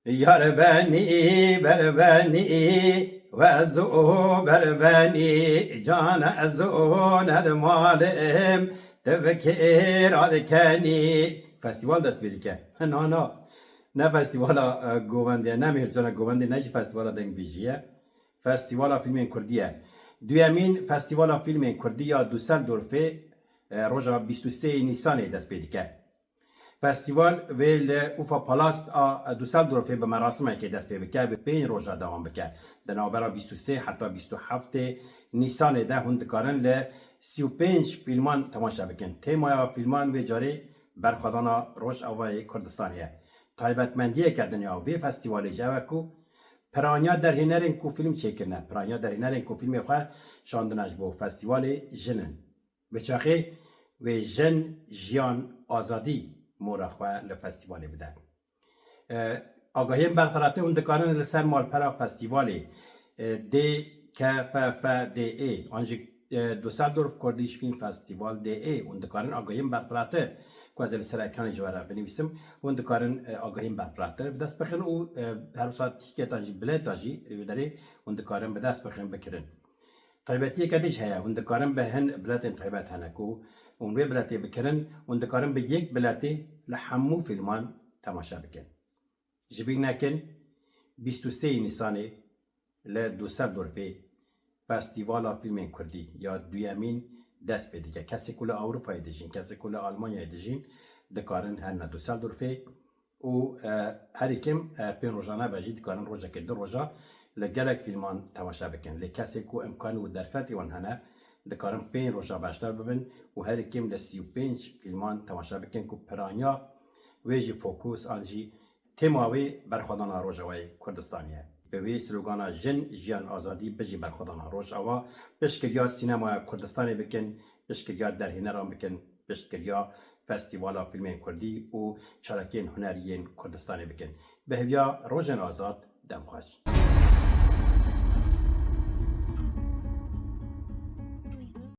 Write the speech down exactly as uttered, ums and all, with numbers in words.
Yar benî, ber benî, we ez û ber benî, can ez û nedmalim, tu bi kêra dikenî. Festîval dest pê dike. Na, na. Ne festîvala, e, govendê, ne Mêrcana Govendê, ne jî festîvala dengbêjî ye. Festîvala fîlmên kurdî ye. Duyemîn Festîvala Fîlmên Kurdî ya Düsseldorfê, e, roja bîst û sê Nîsanê dest pê dike. Festîval vê li Ufa Palast a Düsseldorfê bi merasimekê dest pê bike, bi pênc roja dewam bike. Di navbera bîst û sê heta bîst û heftê Nîsanê de hûn dikarin li sî û pênc fîlman temaşe bikin. Têmaya fîlman vê carê berxwedana Rojavayê Kurdistanê ye. Taybetmendiyeke dinya vê festîvalê ji ew e ku piraniya derhênerên ku fîlm çêkirine, piraniya derhênerên ku fîlmê xwe şandine ji bo festîvalê jin in. Bi çaxê wê jin, jiyan, azadî mora xwe li festîvalê bide. E, agahiyên berfirehtir hûn dikarin li ser malpera festîvalê, e, D K F F D E, an jî, e, Düsseldorf Kurdish Film Festival D E, hûn dikarin agahiyên berfirehtir, ku ez ê li ser ekranê ji we re binivîsim, hûn dikarin, e, agahiyên berfirehtir bi dest bixin û, e, her wisa tîketan jî, bileta jî, e, wê derê hûn dikarin bi dest bixin, bikirin. Taybetiyeke din jî heye, hûn dikarin bi hin biletên taybet hene ku hûn wê biletê bikirin, hûn dikarin bi yek biletê li hemû fîlman temaşe bikin. Ji bîr nekin, bîst û sê Nîsanê li Düsseldorfê Festîvala Fîlmên Kurdî ya duyemîn dest pê dike. Kesê ku li Ewropayê dijîn, kesê ku li Almanyayê dijîn, dikarin herine Düsseldorfê û, e, herî kêm, e, pênc roja nebe jî dikarin rojekê, du roja li gelek fîlman temaşe bikin. Lê kesê ku îmkan û derfetê wan hene, dikarin pênc roja beşdar bibin û herî kêm li sî û pênc fîlman temaşe bikin ku piraniya wê jî fokus an jî têma wê berxwedana Rojavayê Kurdistanê ye. Bi wê slogana Jin, Jiyan, Azadî, Bijî Berxwedana Rojava, piştgiriya sînemaya Kurdistanê bikin, piştgiriya derhêneran bikin, piştgiriya Festîvala Fîlmên Kurdî û çalakiyên hunerî yên Kurdistanê bikin. Bi hêviya rojên azad, dem xweş.